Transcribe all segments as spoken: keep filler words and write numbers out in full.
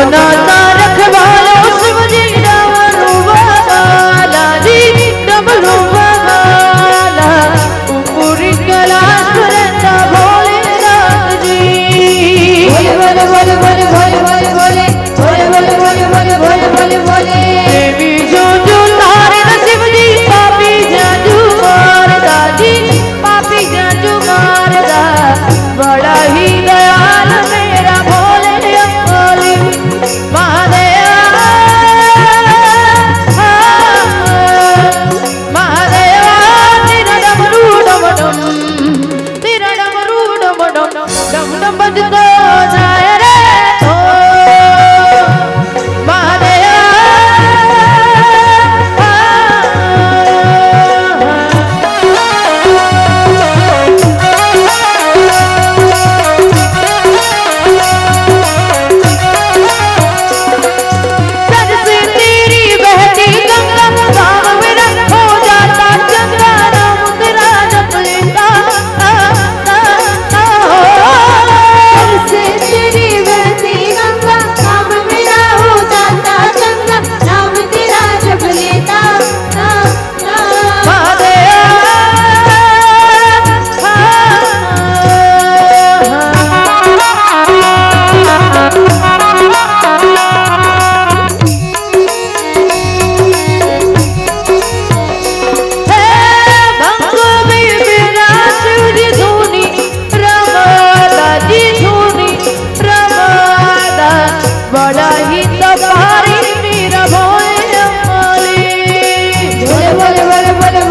नाता रखवालो शिव जी डमरू वाला जी, डमरू वाला। ऊपरी कैलाश रहता भोलेनाथ जी। बोले, बोले, बोले, बोले, बोले, बोले, बोले। बोले, बोले, बोले, बोले, बोले, बोले, बोले। देवी जो जो तारे न शिव जी, पापी जाजू मारदा जी, पापी जाजू मारदा। बड़ा ही दयाल मेरा भोले अंबाली। महादेवा, महादेवा, तेरा डमरू डम डम, तेरा डमरू डम डम, डम डम बजतो जाए रे ओ महादेवा। सर से तेरी बहती गंगा, गाँव मेरा हो जाता चंगा, नाम तेरा जप लेता। सर से तेरी बहती गंगा, नाम मेरा हो जाता चंगा, नाम तेरा जप लेता। बड़ा ही तबारी मेरा भोले अंबाली। भोले, भोले, भोले, भोले,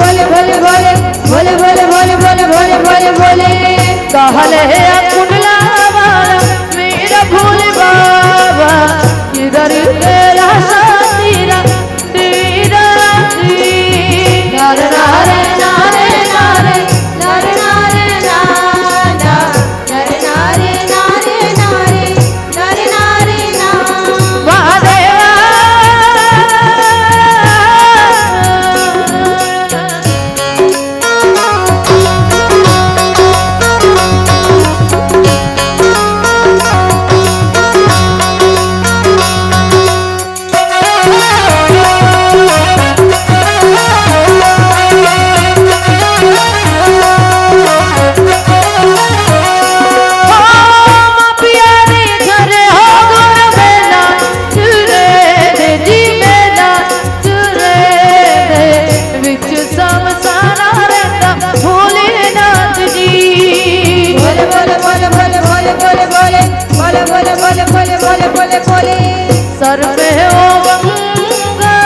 भोले, भोले, भोले। कहल है कुंडला वाला मेरा भोले बाबा, किधर तेरा तेरा तेरा जी। नारे, नारे, नारे, नारे, नारे, नारे, नारे। नर नारे, नारे, नारे, नर नारे, ना। महादेवा। भोलेनाथ जी। बोले, बोले, बोले, बोले, बोले, बोले, बोले। बोले, बोले, बोले, बोले, बोले, बोले, बोले, बोले, बोले। सर पे हो गंगा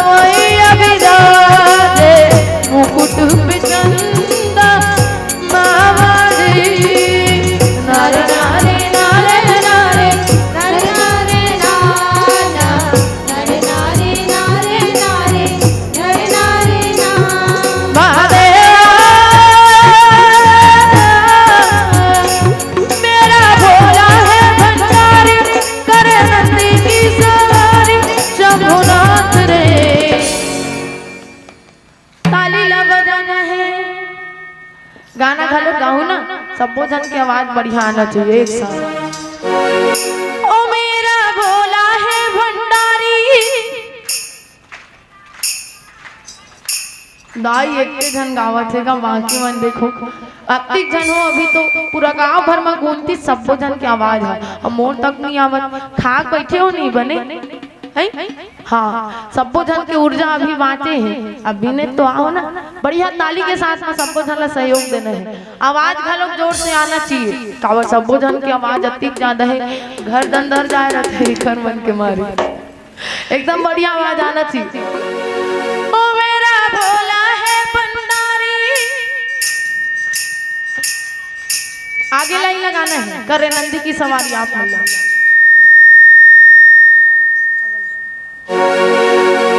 मैया विराजे, मुकुट पे चंदा मावड़ी। नारे, नारे, नारे, नारे, नारे, नारे, नारे, नारे, नारे, नारे, नारे, नारे, नारे, नारे, नारे, नारे। महादेव। मेरा भोला है भंडारी, करे नंदी की सवारी, शंभुनाथ रे। ताली ला बजाना है। गाना घलो गाहू ना, सब्बो झन के आवाज बढ़िया आना चाहिए एक साथ। ओ मेरा भोला है भंडारी। दाई एके झन गावत हे गा, बाकी मन देखो, अतिक झन हो, अभी तो पूरा गांव भर म गूंजती, सब्बो झन के आवाज ह। अब मोर तक नइ आवत, खाक बइठे हो नइ बने, हैं? हाँ, सब्बो झन के ऊर्जा अभी बांचे हे, अभी ने तो आओ ना, बढ़िया ताली के साथ म सब्बो झन ला सहयोग देना हे, आवाज घलोक जोर से आना चाहिए, काबर सब्बो झन के आवाज अतिक ज्यादा हे, घर दंदर जाए रथे, घर मन के मारे। एकदम बढ़िया आवाज आना चाहिए। ओ मेरा भोला है भंडारी। आगे लाइन लगाना है, करे नंदी की सवारी आप लोग।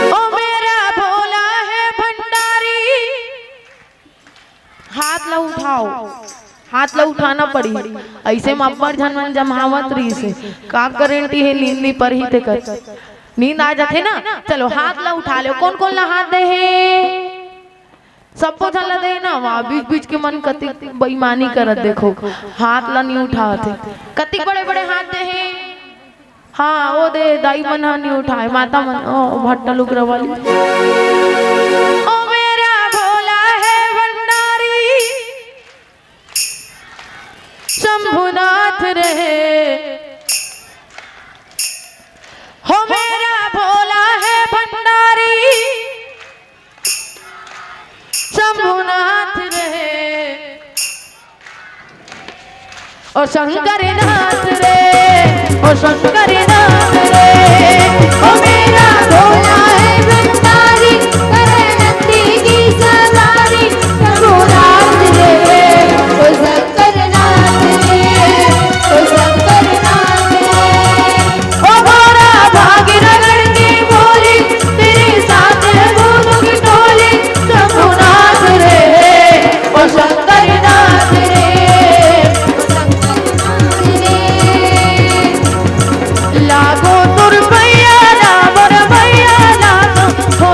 ओ मेरा भोला है भंडारी। हाथ ला उठाओ, हाथ ला उठाना पड़ी। अइसे म अब्बड़ झन मन जमावत रहिस हे। का गारंटी हे नींद नइ परही तेकर? नींद आ जाथे ना। चलो हाथ ला उठा लेव। कोन कोन ला हाथ दे हे? सब्बो झन ला दे ना। वाह, बीच बीच के मन कतिक बेईमानी करत देखो, हाथ ला नइ उठावत हे। कतिक बड़े बड़े हाथ दे हे? हाँ, वो दे, दाई मन ह नहीं उठाए, माता मन, ओ, भट्टा लुगरा वाली। ओ मेरा भोला है भंडारी, शंभुनाथ रहे। हो मेरा भोला है भंडारी, शंभुनाथ रहे। ओ शंकर नाथ रे, ओ शंकर नाथ रे, ओ मेरा भोला है भंडारी, करे नंदी की सवारी, रघुनाथ रे, ओ शंकर नाथ रे, ओ शंकर नाथ रे। ओ भोला भागी रगड़ के बोली, तेरे साथ है भूतों की टोली, शंभुनाथ रे, ओ शंकर नाथ रे, ओ शंकर नाथ रे। लागो तोर पैया राम रमैया लागो हो,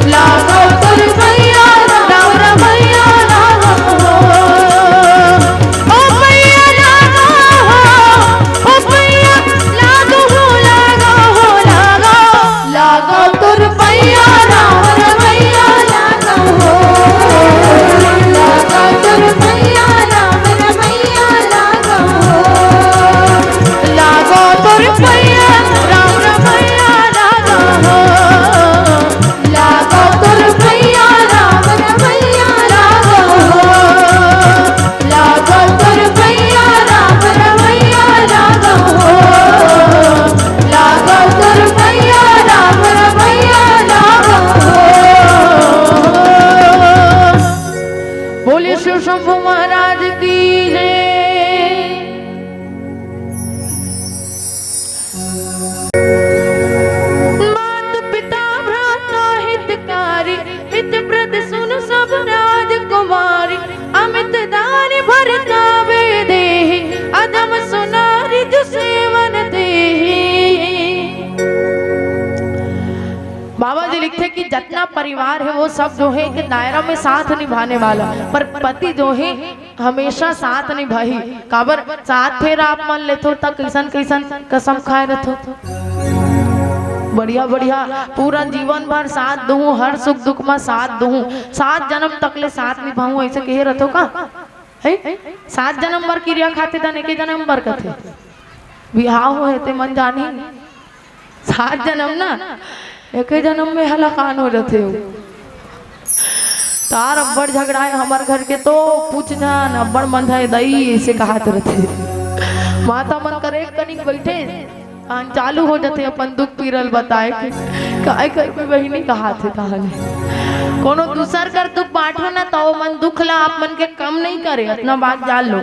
लागो तोर पैया राम रमैया लागो हो। ओ पैया लागो हो, ओ पैया लागो हो, लागो हो, लागो। लागो तोर पैया राम रमैया लागो हो। लागो तोर पैया राम रमैया लागो हो। लागो तोर पैया राम रमैया लागो हो। लागो तोर पैया राम रमैया लागो हो। लागो तोर पैया राम रमैया लागो हो। लागो तोर पैया राम रमैया लागो हो। बोलिए शिव शंभू महाराज की जय। मात पिता भ्राता हितकारी, मित प्रद सुन सब राजकुमारी। अमित दान भरता वे देहि, अधम सुनारी जो सेवन देहि। बाबा जी लिखथे कि जतना परिवार हे, वो सब जो हे एक दायरा में साथ निभाने वाला, पर पति जो हे हमेशा साथ निभाही। काबर साथ फेर आप मन लेथो त कइसन कइसन कसम खाए रथो। बढ़िया बढ़िया पूरा जीवन भर साथ दूहूं, हर सुख दुख म साथ दूहूं, सात जन्म तक ले साथ निभाहूं, अइसे कहे रथो का? हे, सात जन्म बर किरिया खाथे त एके जन्म बर कथे। बिहाव होहे ते मन जानही। सात जन्म ना, एके जन्म में हलाकान हो जाथे हो। तार अब्बड़ झगड़ा हे हमर घर के, तो पूछ जान, अब्बड़ मंझा हे दई, अइसे कहात रथे। माता मन करे कनिक बइठे, कान चालू हो जाथे अपन दुख पीरल बताए के। काय करबे बहिनी, कहात हे तहाने। कोनो दूसर कर दुख बांटो ना, त ओ मन दुख ला आप मन के कम नहीं करे, अतना बात जान लो।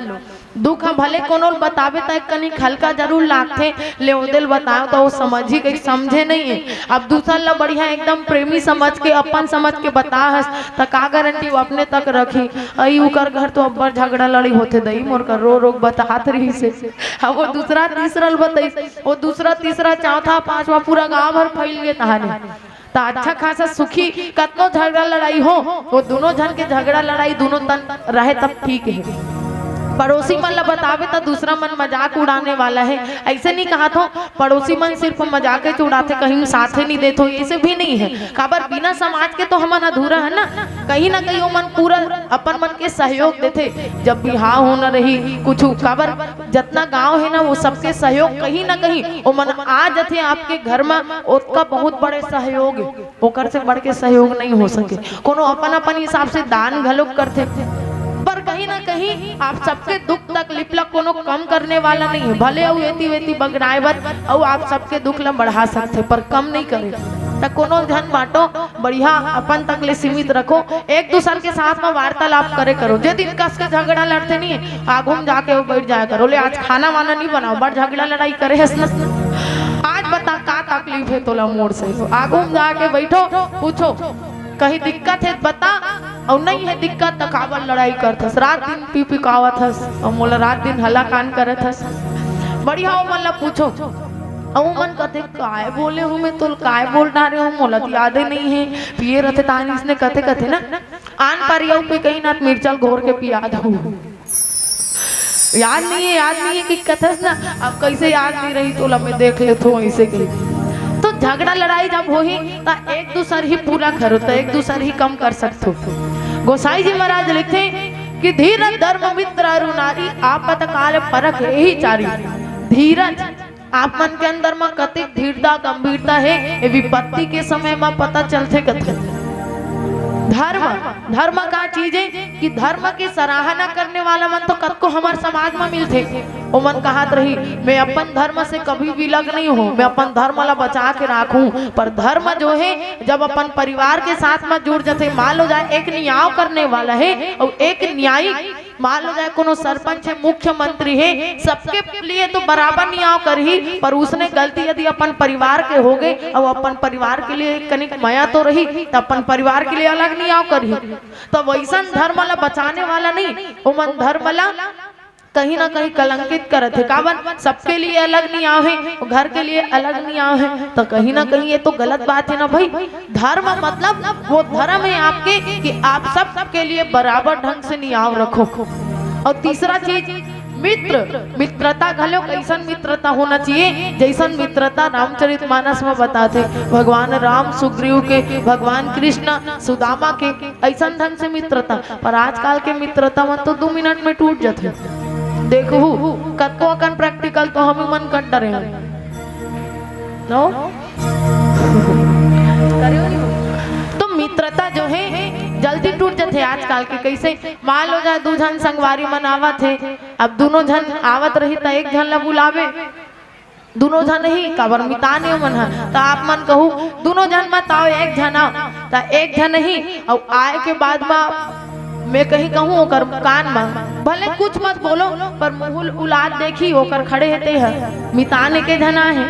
दुख ह भले कोनो ल बताबे त एक कनिक हल्का जरूर लागथे, ले ओदे ल बताओ त ओ समझही कहिके समझे नइ हे। अब दूसर ल बढ़िया एकदम प्रेमी समझ के, अपन समझ के बता हस, त का गारंटी ओ अपने तक रखही। अई उकर घर तो अब्बड़ झगड़ा लड़ई होथे दई, मोर कर रो रो के बतात रहिस हे। अब ओ दूसरा तीसरा ल बताइस, ओ दूसरा तीसरा चौथा पांचवा पूरा गांव भर फैल गे तहाने। त अच्छा खासा सुखी कतनो झगड़ा लड़ाई हो, वो दुनों झन के झगड़ा लड़ाई दुनों तन रहे तब ठीक हे। पड़ोसी मन ल बताबे त दूसरा मन मजाक उड़ाने वाला हे। अइसे नइ कहत हों, पड़ोसी मन सिर्फ मजाकेच उड़ाथे, कहीं साथे नइ देत हों, अइसे भी नइ हे। काबर बिना समाज के तो हमन अधूरा हन ना, कहीं ना कहीं ओमन पूरा अपन मन के सहयोग देथे। जब बिहाव होना रही कुछु, काबर जतना गांव हे ना, वो सबके सहयोग कहीं ना कहीं ओमन आ जाथे आपके घर म, ओतका बहुत बड़े सहयोग हे। ओकर से बढ़ के सहयोग नइ हो सके। कोनो अपन अपन हिसाब से दान घलोक करथे, पर कहीं ना कहीं आप सबके दुख तकलीफ ला कोनो कम करने वाला नइ हे। भले अउ एती वेती बगराए बर अउ आप सबके दुख ला बढ़ा सकथे, पर कम नइ करे। त कोनो झन बांटो, बढ़िया अपन तक ले सीमित रखो, एक दूसर के साथ म वार्तालाप करे करो। जे दिन कस के झगड़ा लड़थे नी, आघू म जाके वो बइठ जाया करो, ले आज खाना वाना नइ बनाओ, बड़ झगड़ा लड़ाई करे हस न। आज बता का तकलीफ हे तोला मोर से, तो आघू म जाके बइठो, पूछो, कहीं दिक्कत हे त बता, अउ नइ हे दिक्कत त काबर लड़ाई करथस? रात दिन पी पी कावत हस, अउ मोला रात दिन हलाकान करत हस। बढ़िया ओमन ला पूछो। अउ ओमन कथे, "काय बोले हूँ मैं तोल, काय बोल डारे हूँ, मोला त यादे नइ हे।" पिए रथे तहान इसने कथे, कथे ना, आन पारी अउ कोई कहीं ना त मिर्चा ल घोर के पिया दहूँ। याद नहीं है, याद नहीं है कि कथस ना, अब कैसे याद नहीं रही, तोला मैं देख लेथो ऐसे कही। तो झगड़ा लड़ाई जब होही, त एक दूसर ही पूरा करो, त एक दूसर ही कम कर सकथो। गोसाई जी महाराज लिखथे कि धीरज धर्म मित्र अरु नारी, आपत काल परख एहि चारी। धीरज, आप मन के अंदर म कतेक धीरता, गंभीरता हे, ये विपत्ति के समय म पता चलथे कथे। धर्म, धर्म का चीज हे कि धर्म के सराहना करने वाला मन तो कतको हमर समाज म मिलथे। ओमन कहत रही, "मैं अपन धर्म से कभी विलग नहीं हूँ, मैं अपन धर्म ला बचा के राखूं।" पर धर्म जो हे, जब अपन परिवार के साथ म जुड़ जथे, मान लो जाए एक नियाव करने वाला हे अउ एक न्यायी, मान लो जाए कोनो सरपंच हे, मुख्यमंत्री हे, सबके लिए तो बराबर नियाव करही, पर उसने गलती यदि अपन परिवार के हो गए, अब अपन परिवार के लिए कनिक मया तो रही, त अपन परिवार के लिए अलग नियाव करही। तो वैसन धर्म ला बचाने वाला नहीं, ओमन धर्म ला कहीं ना कहीं कलंकित करत हे। काबर? सबके लिए अलग नियाव हे, घर के लिए अलग नियाव हे, तो कहीं ना कहीं ये तो गलत बात हे ना भाई। धर्म मतलब वो धर्म हे आपके कि आप सबके लिए बराबर ढंग से नियाव रखो। और तीसरा चीज, मित्र, मित्रता घलो कैसन मित्रता होना चाहिए, जैसन मित्रता रामचरितमानस में बताथे, भगवान राम सुग्रीव के, भगवान कृष्ण सुदामा के, ऐसन ढंग से मित्रता। पर आजकल के मित्रता मन तो दू मिनट में टूट जाथे। देखहू, कतको अकन practical तो हम मन कर डरे हन। नो? तो मित्रता जो हे, जल्दी टूट जाथे आजकल के। कैसे? मान लो जाए दू झन संगवारी मन आवत हे, अब दूनों झन आवत रही त एक झन ला बुलावे, दूनों झन ही, काबर मितान हे ओमन ह, त आप मन कहू, "दूनों झन मत आओ, एक झन आओ।" त एक झन ही, अउ आए के बाद म मैं कहीं कहूँ ओकर कान म, "भले कुछ मत बोलो, पर मुहुल उलाद देखी, ओकर खड़े हे ते ह, मितान एके झन आहे।"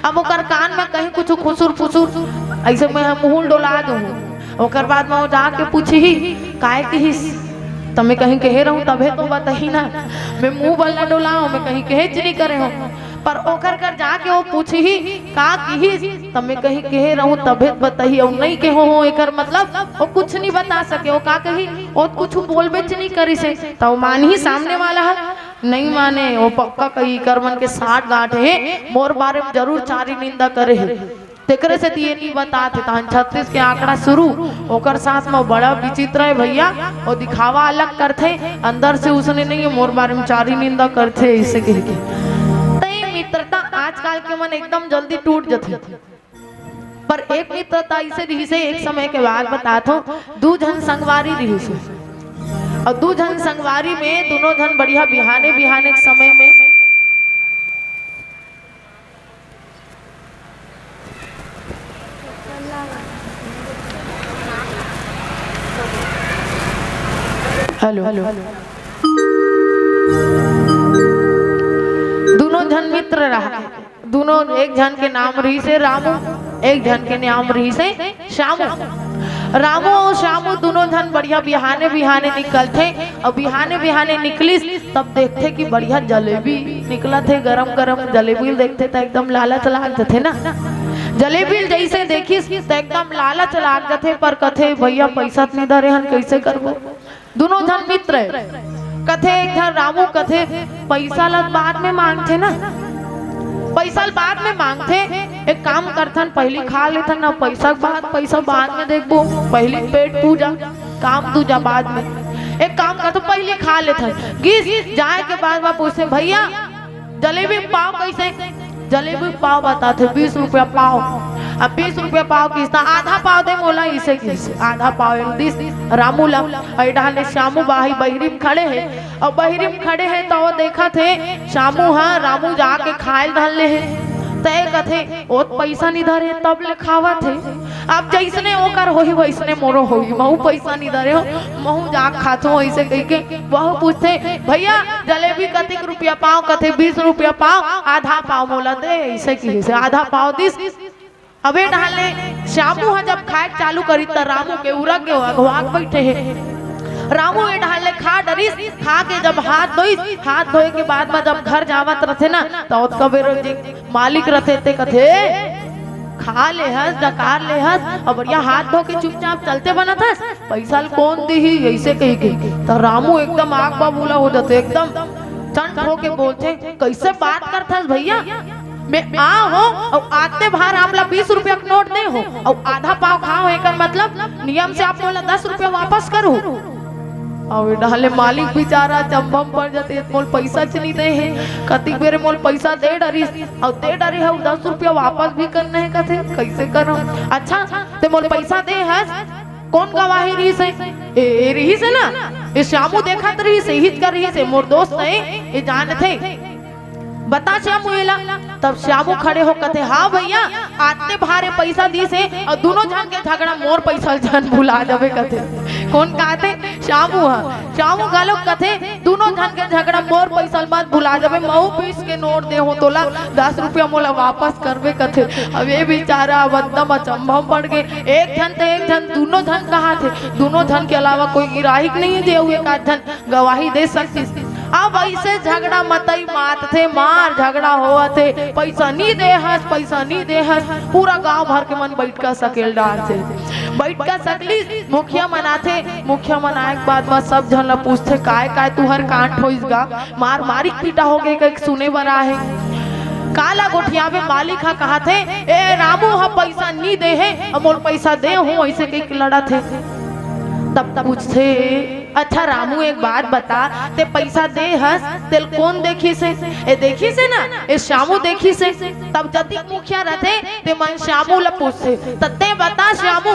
अब ओकर कान म कहीं कुछ खुसुर फुसुर, ऐसे मैं ह मुहुल डोला दूँ। ओकर बाद म वो जाके पूछही, "काय किहिस?" त मैं कहीं कहे रहूँ, तभे तो बताही ना। मैं मुंह बल्ला डोलाओं, मैं कहीं कहेच नहीं करे हूँ। पर ओकर कर जाके वो पूछही, "का किहिस?" त मैं कहीं कहे रहूँ, तभे बताही। अउ नहीं कहे हो, एकर मतलब वो कुछ नहीं बता सके। वो का कही, वो कुछ बोलबेच नहीं करिस हे। त वो मानही सामने वाला ह, नहीं माने, वो पक्का कही, "एकर मन के साठ गांठ हे, मोर बारे में जरूर चारी निंदा करे हे।" तेकरे सेती ये नहीं बतात हे। तहन छत्तीस के आंकड़ा शुरू, ओकर साथ में बड़ा विचित्र हे भैया, वो दिखावा अलग करथे, अंदर से उसने नहीं हे, मोर बारे में चारी निंदा करथे, ऐसे कह के। तई मित्रता आजकल के मन एकदम जल्दी टूट जथे। पर एक मित्रता ऐसे रिहिस हे, एक समय के बात बतात हूँ, दू झन संगवारी रिहिस हे। और दू झन संगवारी में दूनों झन बढ़िया बिहाने, बिहाने के समय में हेलो, हेलो। दूनों झन मित्र रहा, दूनों, एक झन के नाम रहिस हे रामू, एक झन के नाम रहिस हे श्यामू। रामू अउ श्यामू दूनों झन बढ़िया बिहाने बिहाने निकलथे, अउ बिहाने बिहाने निकलिस तब देखथे कि बढ़िया जलेबी निकलत हे, गरम गरम जलेबी ल देखथे त एकदम लालच लाग जथे ना। जलेबी ल जइसे देखिस त एकदम लालच लाग जथे, पर कथे, "भैया, पैसा त नहीं धरे हन, कइसे करबो?" दूनों झन मित्र हे। कथे एक झन रामू कथे, "पैसा ल बाद में मांगथे ना, पैसा ल बाद में मांगथे, एक काम करथन, पहिली खा लेथन ना, पैसा के बाद, पैसा बाद में देखबो, पहिली पेट पूजा, काम दूजा बाद में। एक काम करथन, पहिली खा लेथन।" गिस, जाए के बाद म पूछथे, "भैया, जलेबी पाव कइसे?" जलेबी पाव बताथे, "बीस रुपया पाव।" अब बीस रुपया पाव किहिस त, "आधा पाव दे मोला," इसे किहिस, आधा पाव एला दिस रामू ला। अउ ए डहर ले श्यामू बाही बहिरी म खड़े हे, अउ बहिरी म खड़े हे त वो देखत हे, श्यामू ह रामू जाके खाए ल धर ले हे। त ए कथे, "ओ त पैसा नि धरे, तब ले खावत हे।" अब जइसने ओकर होही, वइसने मोरो होही। "महू पैसा नि धरे हो, महू जाके खाथो," अइसे कहिके वहू पूछथे, "भैया, जलेबी कतिक रुपया पाव?" कथे, "बीस रुपया पाव, आधा पाव मोला दे," अइसे किहिस, आधा पाव दिस। अब ए डहर ले श्यामू ह जब खाए चालू करिस त रामू के उरक गे, अघवाक बइठे हे। रामू ए डहर ले खा डरिस, खा के जब हाथ धोइस, हाथ धोए के बाद म जब घर जावत रथे ना, त ओतका बेर जे मालिक रथे ते कथे, "खा ले हस, डकार ले हस, अब बढ़िया हाथ धो के चुपचाप चलते बनत हस, पैसा ल कोन दिही?" अइसे कहिके। त रामू एकदम आग बबूला हो जाथे, एकदम चंट होके बोलथे, "कइसे बात करथस भइया? मैं आ हो अउ आते भार आप ला बीस रुपया के नोट दे हो अउ आधा पाव खा हो, एकर मतलब नियम से आप मोला दस रुपया वापस करू।" अउ ए डाहर ले मालिक बिचारा अचंभा म पड़ जथे, "मोला पइसा च नइ दे हे, कतिक बेर मोला पइसा दे डरिस अउ दे डरे हे अउ दस रुपया वापस भी करना हे," कथे, "कइसे करंव? अच्छा, ते मोला पइसा दे हस, कोन गवाही रिहिस हे?" "ए, ए रिहिस हे ना, ए श्यामू देखत रिहिस हे, इहिच कर रिहिस हे, मोर दोस्त हे, ए जानथे। बता श्यामू एला।" तब श्यामू खड़े हो कथे, "हाँ भइया, आते भार ए पइसा दिस हे अउ दूनों झन के झगड़ा मोर पइसा ल झन भुला जाबे," कथे। कोन कहथे? श्यामू ह। श्यामू घलो कथे, "दूनों झन के झगड़ा मोर पइसा ल मत भुला जाबे, महूँ बीस के नोट दे हो तोला, दस रुपया मोला वापस करबे," कथे। अब ए बिचारा अब एकदम अचंभा म पड़ गे। एक झन ते एक झन, दूनों झन कहाथे, दूनों झन के अलावा कोई गिराहिक नइ हे जे अउ एक आध झन गवाही दे सकतिस। अब अइसे झगड़ा मतई मातथे, मार झगड़ा होवथे, "पइसा नी दे हस, पइसा नी दे हस।" पूरा गांव भर के मन बइठका सकेल डारथे। बइठका सकलिस, मुखिया मन आथे, मुखिया मन आए के बाद म सब झन ल पूछथे, "काय काय तुंहर कांड होइस गा? मार मारी पीटा हो गे," कहिके सुने बर आहे। काला गोठियाबे, मालिक ह कहाथे, "ए रामू ह पइसा नी दे हे, अब मोर पइसा दे हो," अइसे कहिके लड़त हे। तब पूछथे, "अच्छा रामू, एक बात बता, ते पइसा दे हस, तेल कोन देखिस हे? ए देखिस हे ना, ए श्यामू देखिस हे।" तब जतिक मुखिया रथे, ते मन श्यामू ल पूछथे, "त ते बता श्यामू,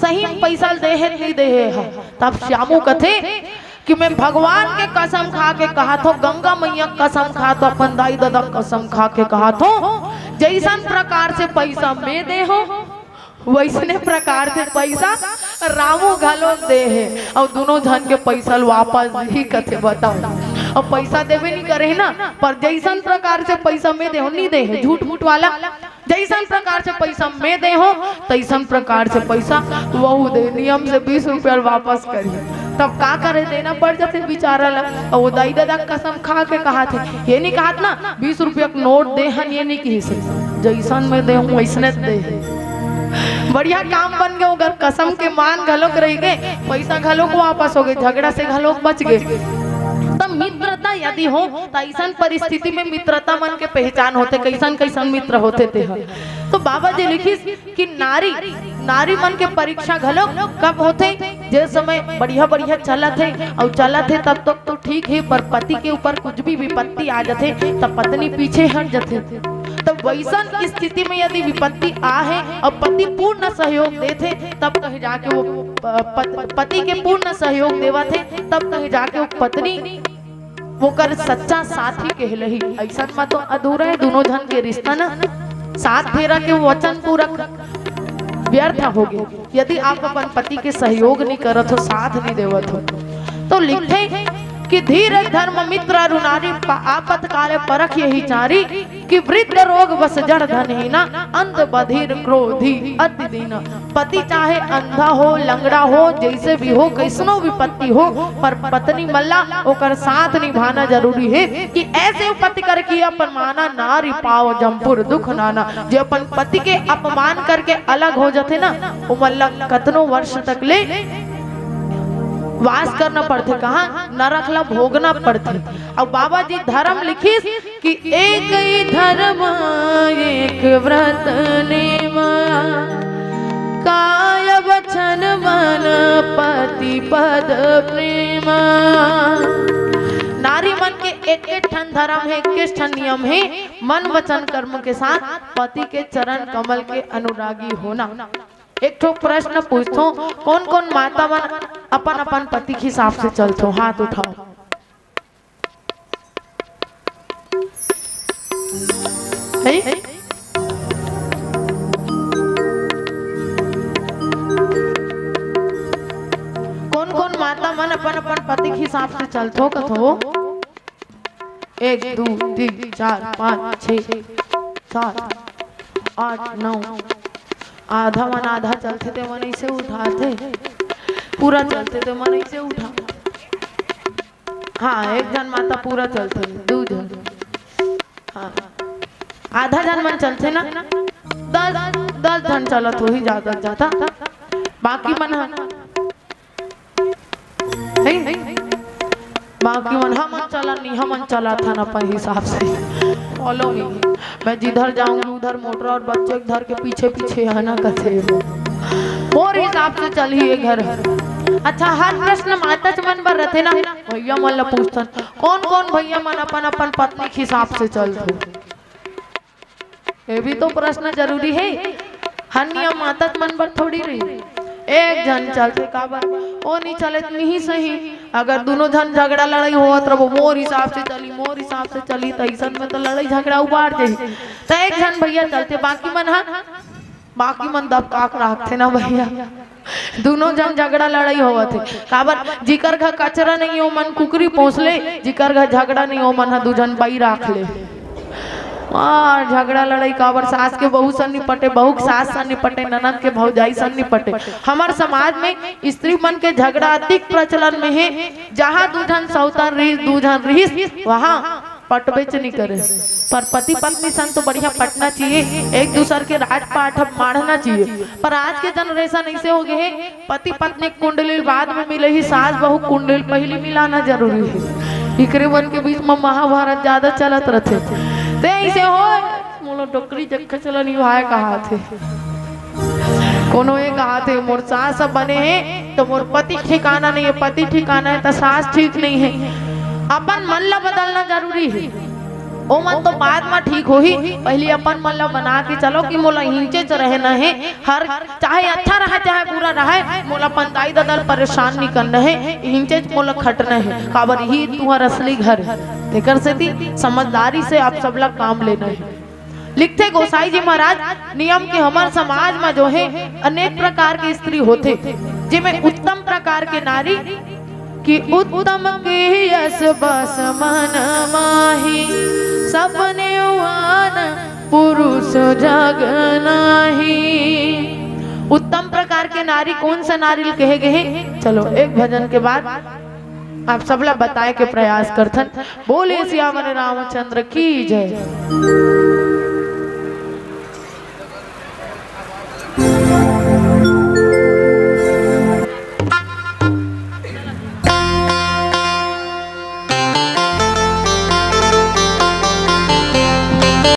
सही म पइसा ल दे हे, नइ दे हे?" ह तब श्यामू कथे कि मैं भगवान के कसम खा के कहाथों, गंगा मइया के कसम खाथों, अपन दाई ददा के कसम खा के कहाथों, जइसन प्रकार से पइसा मैं दे हो, वइसने प्रकार से पइसा रामू घलो दे हे, अउ दूनों झन के पइसा ल वापस ही कथे, बताओ। अब पइसा देबे नइ करे हे ना, पर जइसन प्रकार से पइसा मैं दे हो, नइ दे हे, झूठ मूठ वाला, जइसन प्रकार से पइसा मैं दे हो, तइसन प्रकार से पइसा वहू दे, नियम से बीस रुपया ल वापस करही। तब का करे, देना पड़ जाथे बिचारा ला। अउ ओ दाई ददा के कसम खा के कहाथे, ये नइ कहाथे ना, "बीस रुपया के नोट दे हन," ये नइ किहिस हे, "जइसन मैं दे हूँ, वइसने दे हे।" बढ़िया काम बन गे, ओकर कसम के मान घलोक रहि गे, पइसा घलोक वापस हो गे, झगड़ा से घलोक बच गे। त मित्रता यदि हो, त अइसन परिस्थिति में मित्रता मन के पहचान होथे, कइसन कइसन मित्र होथे ते ह। तो बाबा जी लिखिस कि नारी, नारी मन के परीक्षा घलोक कब होथे? जे समय बढ़िया बढ़िया चलत हे अउ चलत हे, तब तक तो ठीक हे, पर पति के ऊपर कुछ भी विपत्ति आ जाथे, तब पत्नी पीछे हट जाथे। तब वइसन स्थिति में यदि विपत्ति आ हे अउ पति पूर्ण सहयोग देथे, तब कहीं जाके वो प-, पत-, पति के पूर्ण सहयोग देवत हे, तब कहीं जाके वो पत्नी ओकर सच्चा साथी कहलही। अइसन म तो अधूरा हे दूनों झन के रिश्ता ना। सात फेरा के वचन पूरा व्यर्थ हो गे, यदि आप अपन पति के सहयोग नइ करत हो, साथ नइ देवत हो। तो लिखथे कि धीर धर्म मित्र अरु नारी, प-, आपत काले परख यही चारी, कि वृद्ध रोग बस जड़ धन हीना, अंध बधिर क्रोधी अति दीना। पति चाहे अंधा हो, लंगड़ा हो, जइसे भी हो, कइसनो विपत्ति हो, पर पत्नी मन ला ओकर साथ निभाना जरूरी हे कि ऐसे विपत्ति कर किया परमाना, नारी पाव जमपुर दुख नाना। जे अपन पति के अपमान करके अलग हो जाथे ना, ओमन ला कतनो वर्ष तक ले वास करना पड़थे, कहाँ नरक ला भोगना पड़थे। अउ बाबा जी धर्म लिखिस कि एक ही धर्म एक व्रत नेमा, काय वचन मन पति पद प्रेमा। नारी मन के एक एक ठन धर्म हे, एक एक ठन नियम हे, मन वचन कर्म के साथ पति के चरण कमल के अनुरागी होना। एक ठो प्रश्न पूछथों, कोन कोन माता मन अपन अपन पति के हिसाब से चलथो, हाथ उठाओ। हे? कोन कोन माता मन अपन अपन पति के हिसाब से चलथो कथो? एक, दू, तीन, चार, पाँच, छः, सात, आठ, नौ। आधा मन आधा चलथे ते मन इसे उठाथे, पूरा चलथे ते मन इसे उठाथे। हाँ, एक झन माता पूरा चलथे, दू झन, हाँ, आधा झन मन चलथे ना, दस, दस झन चलत होही ज्यादा से ज्यादा, बाकी मन ह, हे? बाकी मन हमन चलन नहीं, हमन चलत हन अपन हिसाब से। Follow me, मैं जिधर जाऊंगी उधर मोटर और बच्चे के धर के पीछे पीछे आना कथे। मोर हिसाब से चलही ये घर। अच्छा, हर प्रश्न माताच मन बर रथे ना, भैया मन ला पूछथन, कौन कौन भैया मन अपन अपन पत्नी के हिसाब से चलथे? ये भी तो प्रश्न जरूरी है। हर नियम माताच मन बर थोड़ी रही। एक झन चलथे काबर, ओ नहीं चले त नहीं सही। अगर दोनों झन झगड़ा लड़ाई होवत रहो, मोर हिसाब से चली, मोर हिसाब से चली, त अइसन में तो लड़ाई झगड़ा उबार जाही। त एक झन भैया चलथे, बाकी मन ह, बाकी मन दबका के राखथे ना भैया। दोनों झन झगड़ा लड़ाई होवत हे। काबर, जिकर घर कचरा नहीं, ओ मन कुकरी पोस ले, जिकर घर झगड़ा नहीं, ओ मन ह दू झन बई राख ले। मार झगड़ा लड़ाई काबर, सास के बहू सन नि पटे, बहू के सास सन नि पटे, ननद के भौजाई सन नि पटे। हमर समाज में स्त्री मन के झगड़ा अधिक प्रचलन में हे। जहाँ दू झन सौतन रहिस, दू झन रहिस, वहाँ पटबेच नहीं करे। पर पति पत्नी सन तो बढ़िया पटना चाहिए, एक दूसर के राजपाट अब माढ़ना चाहिए। पर आज के generation ऐसे हो गए है, पति पत्नी कुंडली बाद में मिले ही, सास बहू कुंडली पहली मिलाना जरूरी है। इकरे मन के बीच में महाभारत ज्यादा चलत रहथे। ते ऐसे हो, मोला डोकरी जखा चला निभाए कहा थे। कोनो ये कहा थे, मोर सास सब बने हैं तो मोर पति ठिकाना नहीं है, पति ठिकाना है तो सास ठीक नहीं है। अपन मन ला बदलना जरूरी है। ओ मन तो बाद में ठीक होही, पहले अपन मन ला बना के चलो कि मोला हिंचे च रहना है। हर चाहे अच्छा रहे चाहे बुरा रहे, मोला अपन दाई ददा ल परेशान नहीं करना है, हिंचे च मोला खटना है। काबर ही तुहर असली घर है। तेकर सेती समझदारी से आप सबला काम लेना है। लिखथे गोसाई जी महाराज, नियम के हमर समाज में जो है अनेक प्रकार के स्त्री होथे, जेमे उत्तम प्रकार के नारी कि उत्तम के यश बस मन माही, सपने उहान पुरुष जग नाही। उत्तम प्रकार के नारी कौन सा नारी ल कहे गए हैं? चलो एक भजन के बाद आप सबला बताए के प्रयास करथन। बोले सियावर रामचंद्र की जय।